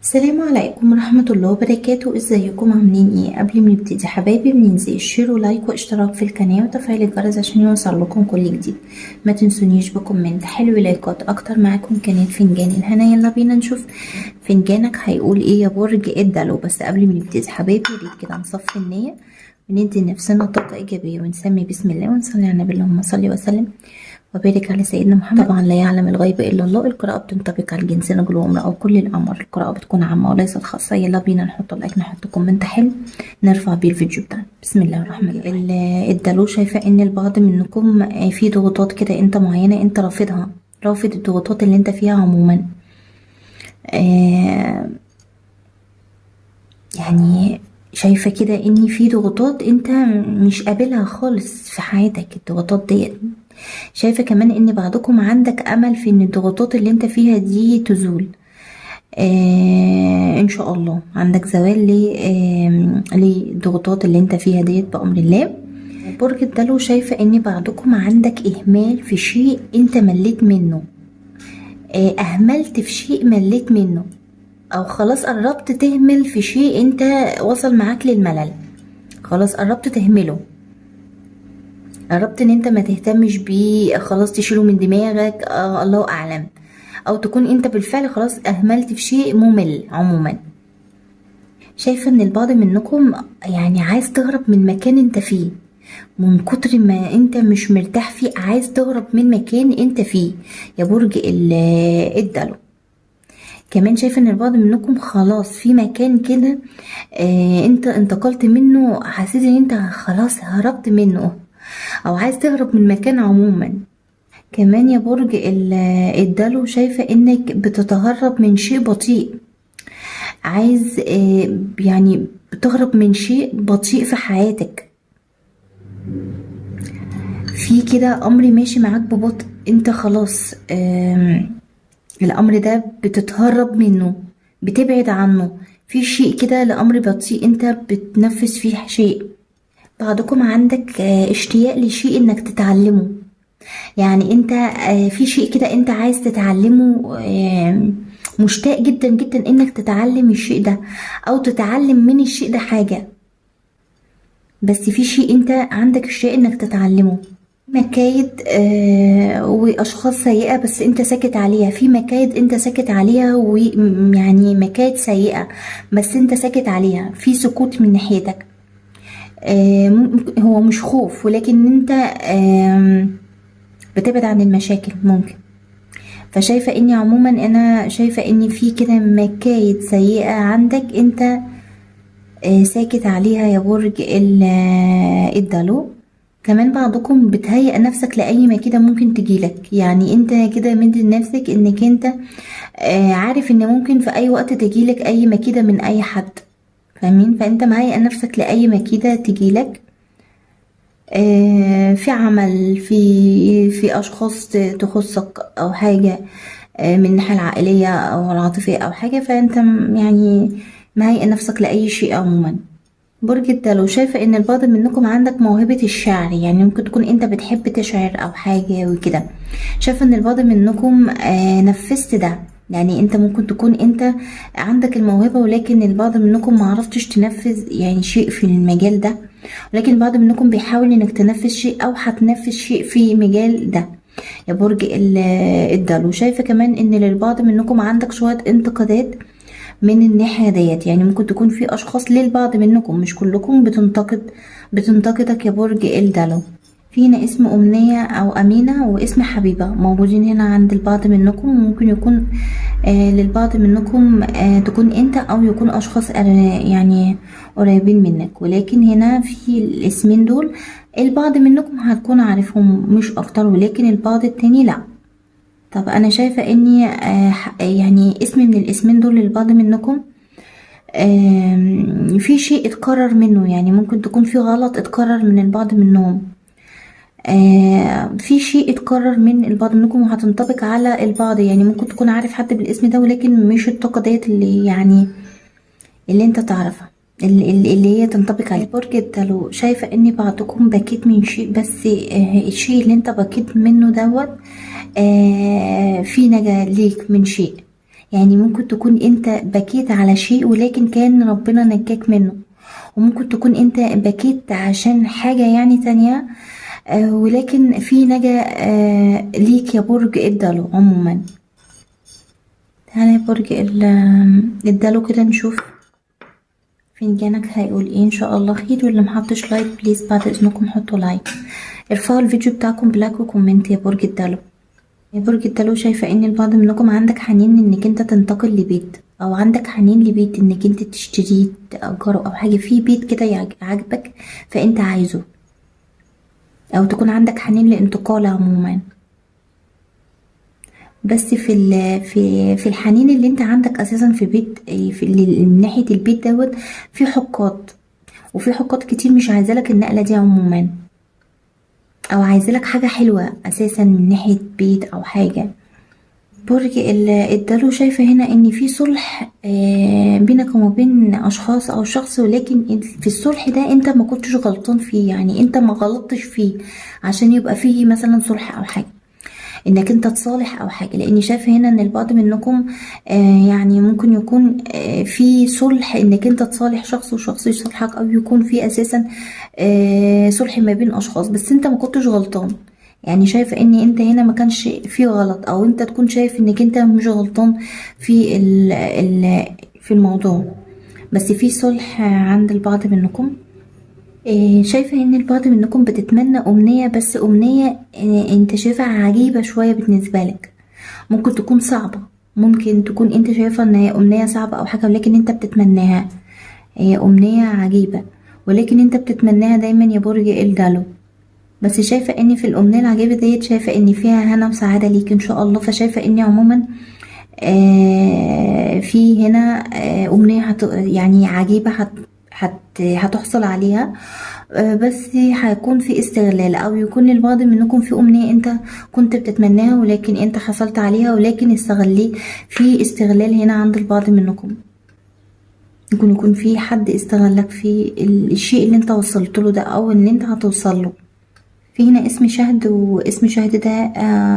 السلام عليكم ورحمة الله وبركاته. ازيكم عاملين ايه؟ قبل ما نبتدي حبايبي مننساش share و like واشتراك في القناة وتفعيل الجرس عشان يوصل لكم كل جديد. ما تنسونيش ب comment حلو، لايكات اكتر. معاكم كانت فنجان الهنا. يلا بينا نشوف فنجانك هيقول ايه يا برج الدلو. بس قبل ما نبتدي حبايبي ياريت كده نصفي النية وندي لنفسنا طاقة ايجابية ونسمي بسم الله ونصلي على النبي، اللهم صل وسلم وبارك على سيدنا محمد. طبعا لا يعلم الغيب الا الله. القراءة بتنطبق على الجنسين، رجل وامرأة وكل الاعمار. القراءة بتكون عامة وليست خاصة. يلا بينا نحط like، نحط comment حلو نرفع بيه الفيديو بتاعنا. بسم الله الرحمن الرحيم. الدلو، شايفة ان البعض منكم في ضغوطات كده انت معينة انت رافضها، رافض الضغوطات اللي انت فيها عموما. يعني شايفة كده ان في ضغوطات انت مش قابلها خالص في حياتك، الضغوطات ديت. شايفة كمان ان بعضكم عندك امل في ان الضغوطات اللي انت فيها دي تزول، ان شاء الله عندك زوال للضغوطات اللي انت فيها ديت بامر الله. برج الدلو، شايفة ان بعضكم عندك اهمال في شيء انت مليت منه، اهملت في شيء مليت منه، او خلاص قربت تهمل في شيء انت وصل معاك للملل، خلاص قربت تهمله، قربت ان انت ما تهتمش بيه، خلاص تشيله من دماغك، الله اعلم، او تكون انت بالفعل خلاص اهملت في شيء ممل عموما. شايفة ان البعض منكم يعني عايز تهرب من مكان انت فيه، من كتر ما انت مش مرتاح فيه عايز تهرب من مكان انت فيه يا برج الدلو. كمان شايفة ان البعض منكم خلاص في مكان كده انت انتقلت منه، حسيت ان انت خلاص هربت منه او عايز تهرب من مكان عموما. كمان يا برج الدلو، شايفة انك بتتهرب من شيء بطيء، عايز يعني بتهرب من شيء بطيء في حياتك. في كده امر ماشي معاك ببطء، انت خلاص الامر ده بتتهرب منه، بتبعد عنه. في شيء كده لامر بطيء انت بتنفذ فيه شيء. بعضكم عندك اشتياق لشيء انك تتعلمه، يعني انت في شيء كده انت عايز تتعلمه، مشتاق جدا جدا انك تتعلم الشيء ده او تتعلم من الشيء ده حاجة، بس في شيء انت عندك اشتياق انك تتعلمه. مكايد واشخاص سيئة بس انت ساكت عليها، في مكايد انت ساكت عليها، ويعني مكايد سيئة بس انت ساكت عليها، في سكوت من ناحيتك. هو مش خوف ولكن انت بتبعد عن المشاكل ممكن. فشايفة اني عموما انا شايفة ان في كده مكايد سيئة عندك انت ساكت عليها يا برج الدلو. كمان بعضكم بتهيئ نفسك لأي مكيدة ممكن تجيلك، يعني انت كده مدي لنفسك انك انت عارف ان ممكن في اي وقت تجيلك اي مكيدة من اي حد، فاهمين؟ فانت مهيئ نفسك لأي مكيدة تجيلك في عمل، في اشخاص تخصك او حاجة من الناحية العائلية او العاطفية او حاجة، فانت يعني مهيئ نفسك لأي شيء عموما. برج الدلو، شايفة ان البعض منكم عندك موهبة الشعر، يعني ممكن تكون انت بتحب تشعر او حاجة وكده. شايفة ان البعض منكم نفذت ده، يعني انت ممكن تكون انت عندك الموهبة ولكن البعض منكم ما عرفتش تنفذ يعني شيء في المجال ده، ولكن البعض منكم بيحاول انك تنفذ شيء او هتنفذ شيء في مجال ده يا برج الدلو. شايفة كمان ان للبعض منكم عندك شوية انتقادات من الناحية ديت، يعني ممكن تكون في اشخاص للبعض منكم مش كلكم بتنتقدك يا برج الدلو. في هنا اسم أمنية أو أمينة واسم حبيبة موجودين هنا عند البعض منكم، وممكن يكون للبعض منكم تكون انت أو يكون أشخاص يعني قريبين منك، ولكن هنا في الاسمين دول البعض منكم هتكون عارفهم مش أكتر، ولكن البعض التاني لا. طب أنا شايفة إني يعني اسم من الاسمين دول للبعض منكم في شيء اتكرر منه، يعني ممكن تكون في غلط اتكرر من البعض منهم، في شيء اتكرر من البعض منكم وهتنطبق على البعض، يعني ممكن تكون عارف حد بالاسم ده ولكن مش الطاقة ديت اللي يعني اللي انت تعرفها اللي هي تنطبق عليه. برج الدلو، شايفة ان بعضكم بكيت من شيء، بس الشيء اللي انت بكيت منه دوت في نجاة ليك من شيء، يعني ممكن تكون انت بكيت على شيء ولكن كان ربنا نجاك منه، وممكن تكون انت بكيت عشان حاجة يعني تانية، ولكن في نجا ليك يا برج الدلو عموما. تعالى يا برج الدلو كده نشوف فنجانك هيقول ايه ان شاء الله خير. واللي محطش like please بعد اذنكم حطوا like، ارفعوا الفيديو بتاعكم ب like و comment يا برج الدلو. يا برج الدلو شايفة ان البعض منكم عندك حنين انك انت تنتقل لبيت، او عندك حنين لبيت انك انت تشتريه تأجره او حاجة، في بيت كده عاجبك فانت عايزه، او تكون عندك حنين لانتقال عموما. بس في الحنين اللي انت عندك اساسا في بيت، من ناحية البيت دوت في حقات، وفي حقات كتير مش عايزة لك النقلة دي عموما، او عايزة لك حاجة حلوة اساسا من ناحية بيت او حاجة. برج الدلو شايفة هنا ان في صلح بينك وما بين اشخاص او شخص، ولكن في الصلح ده انت ما كنتش غلطان فيه، يعني انت ما غلطتش فيه عشان يبقى فيه مثلا صلح او حاجة، انك انت تصالح او حاجة. لاني شايفة هنا ان البعض منكم يعني ممكن يكون في صلح انك انت تصالح شخص وشخص يصالحك، او يكون في اساسا صلح ما بين اشخاص، بس انت ما كنتش غلطان. يعني شايفة ان انت هنا ما كانش في غلط، او انت تكون شايف انك انت مش غلطان في الموضوع، بس في صلح عند البعض منكم. شايفة ان البعض منكم بتتمنى امنية، بس امنية انت شايفها عجيبة شوية بالنسبة لك، ممكن تكون صعبة، ممكن تكون انت شايفة ان هي امنية صعبة او حاجة، ولكن انت بتتمناها، هي امنية عجيبة ولكن انت بتتمناها دايما يا برج الدلو. بس شايفة ان في الامنية العجيبة ديت شايفة ان فيها هنا وسعادة ليك ان شاء الله. فشايفة ان عموما في هنا امنية يعني عجيبة هتحصل عليها، بس هيكون في استغلال، او يكون البعض منكم في امنية انت كنت بتتمناها ولكن انت حصلت عليها ولكن استغليه، في استغلال هنا عند البعض منكم، ممكن يكون في حد استغلك في الشيء اللي انت وصلت له ده او اللي انت هتوصل له. في هنا اسم شهد، واسم شهد ده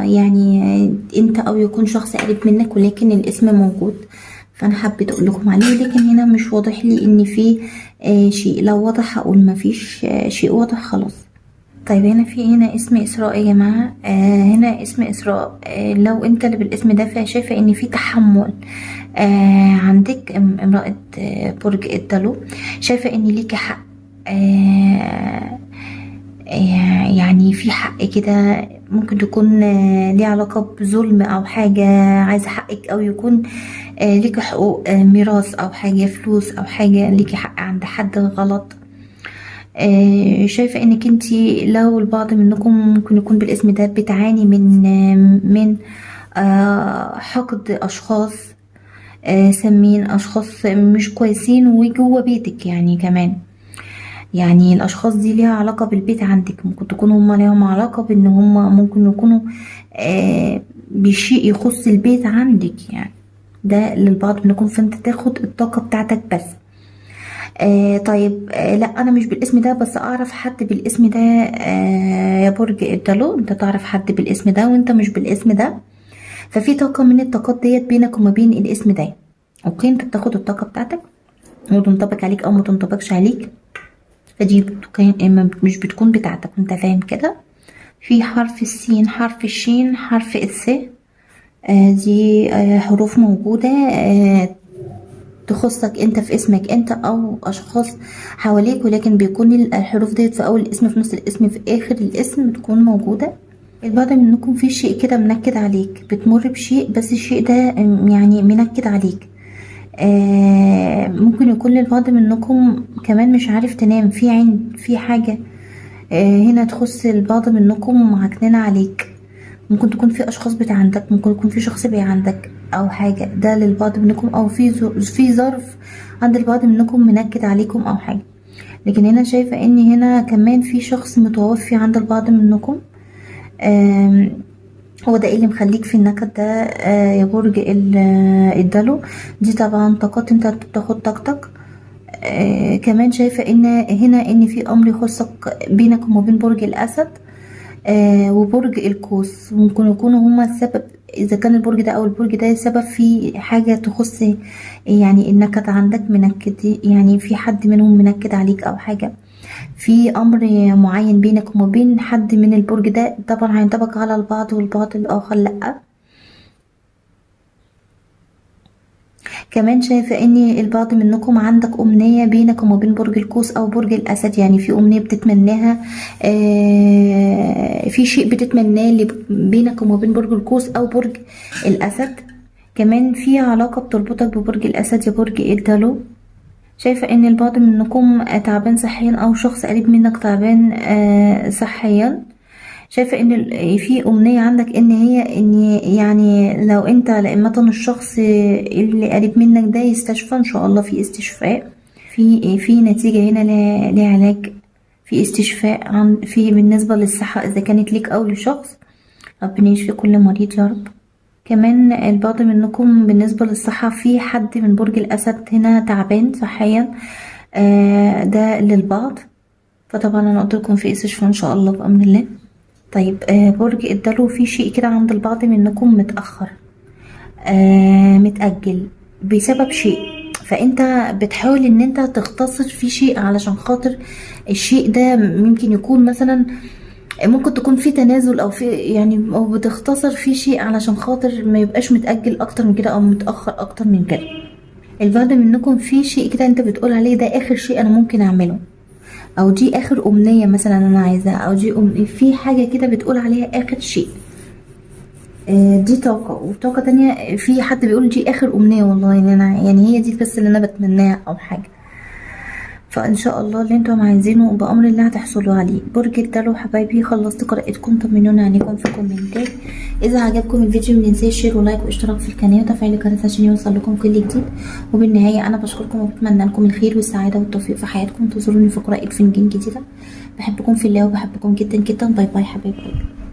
يعني انت او يكون شخص قريب منك ولكن الاسم موجود، فانا حبيت اقول لكم عليه. لكن هنا مش واضح لي ان في شيء، لو وضح هقول، ما فيش شيء واضح خلاص. طيب هنا في هنا اسم اسراء يا جماعه، هنا اسم اسراء، لو انت اللي بالاسم ده فشايفه ان في تحمل عندك امراه برج الدلو، شايفه ان ليكي حق، يعني في حق كده ممكن تكون ليه علاقة بظلم أو حاجة، عايزة حقك، أو يكون ليكي حقوق، ميراث أو حاجة، فلوس أو حاجة، ليكي حق عند حد غلط. شايفة انك انتي لو البعض منكم ممكن يكون بالاسم ده بتعاني من حقد أشخاص سمين، أشخاص مش كويسين وجوه بيتك يعني كمان، يعني الأشخاص دي ليها علاقة بالبيت عندك، ممكن تكون هما ليهم علاقة بإن هما ممكن يكونوا بشيء يخص البيت عندك، يعني ده للبعض منكم، فانت تاخد الطاقة بتاعتك بس. طيب لا انا مش بالاسم ده، بس اعرف حد بالاسم ده، يا برج الدلو انت تعرف حد بالاسم ده وانت مش بالاسم ده، ففي طاقة من الطاقات ديت بينك وما بين الاسم ده. okay، انت بتاخد الطاقة بتاعتك وتنطبق عليك او ما تنطبقش عليك، فدي مش بتكون بتاعتك، انت فاهم كده. في حرف السين، حرف الشين، حرف الث، دي حروف موجودة تخصك انت في اسمك انت او اشخاص حواليك، ولكن بيكون الحروف ديت في اول الاسم، في نص الاسم، في اخر الاسم بتكون موجودة. البعض منكم في شيء كده منكد عليك، بتمر بشيء بس الشيء ده يعني منكد عليك، ممكن يكون للبعض منكم كمان مش عارف تنام، في عين، في حاجة هنا تخص البعض منكم معكننة عليك، ممكن تكون في اشخاص بتعندك، ممكن يكون في شخص بيعندك او حاجة، ده للبعض منكم، او في ظرف عند البعض منكم منكد عليكم او حاجة. لكن هنا شايفة ان هنا كمان في شخص متوفي عند البعض منكم، هو ده اللي مخليك في النكد ده، يا برج الدلو. دي طبعا طاقات انت بتاخد طاقتك. كمان شايفة ان هنا ان في امر يخصك بينك وما بين برج الاسد، وبرج القوس، ممكن يكونوا هما السبب اذا كان البرج ده او البرج ده سبب في حاجة تخص يعني النكد عندك، منكد يعني في حد منهم منكد عليك او حاجة، في امر معين بينك وما بين حد من البرج ده. طبعا هينطبق على البعض والبعض الاخر لا. كمان شايفة ان البعض منكم عندك امنية بينك وما بين برج القوس او برج الاسد، يعني في امنية بتتمناها، في شيء بتتمناه اللي بينك وما بين برج القوس او برج الاسد. كمان في علاقة بتربطك ببرج الاسد يا برج الدلو. شايفة ان البعض منكم تعبان صحيا او شخص قريب منك تعبان صحيا. شايفة ان في امنية عندك ان هي ان يعني لو انت لإمة الشخص اللي قريب منك ده يستشفى ان شاء الله، في استشفاء، في نتيجة هنا لعلاج، في استشفاء عن في بالنسبة للصحة اذا كانت ليك او لشخص. ربنا يشفي كل مريض يا رب. كمان البعض منكم بالنسبة للصحة في حد من برج الأسد هنا تعبان صحيا، ده للبعض. فطبعا انا قلت لكم في استشفاء ان شاء الله بأمر الله. طيب برج الدلو في شيء كده عند البعض منكم متأخر، متأجل بسبب شيء، فانت بتحاول ان انت تختصر في شيء علشان خاطر الشيء ده. ممكن يكون مثلا ممكن تكون في تنازل او في يعني او بتختصر في شيء علشان خاطر ما يبقاش متأجل اكتر من كده او متأخر اكتر من كده. البعض منكم في شيء كده انت بتقول عليه ده اخر شيء انا ممكن اعمله، او دي اخر امنية مثلا انا عايزاها، او دي في حاجة كده بتقول عليها اخر شيء. دي طاقة. وطاقة تانية في حد بيقول دي اخر امنية والله، يعني انا يعني هي دي بس اللي انا بتمناها او حاجة. فان شاء الله اللي انتم عايزينه بامر الله هتحصلوا عليه. برج الدلو حبايبي خلصت قراءتكم، طمنونا عليكم في كومنتات. اذا عجبكم الفيديو متنساش share و like واشتراك في القناه وتفعيل الجرس عشان يوصل لكم كل جديد. وبالنهايه انا بشكركم وبتمنى لكم الخير والسعاده والتوفيق في حياتكم. انتظروني في قراءه فنجان جديده. بحبكم في الله وبحبكم جدا جدا. bye bye حبايبي.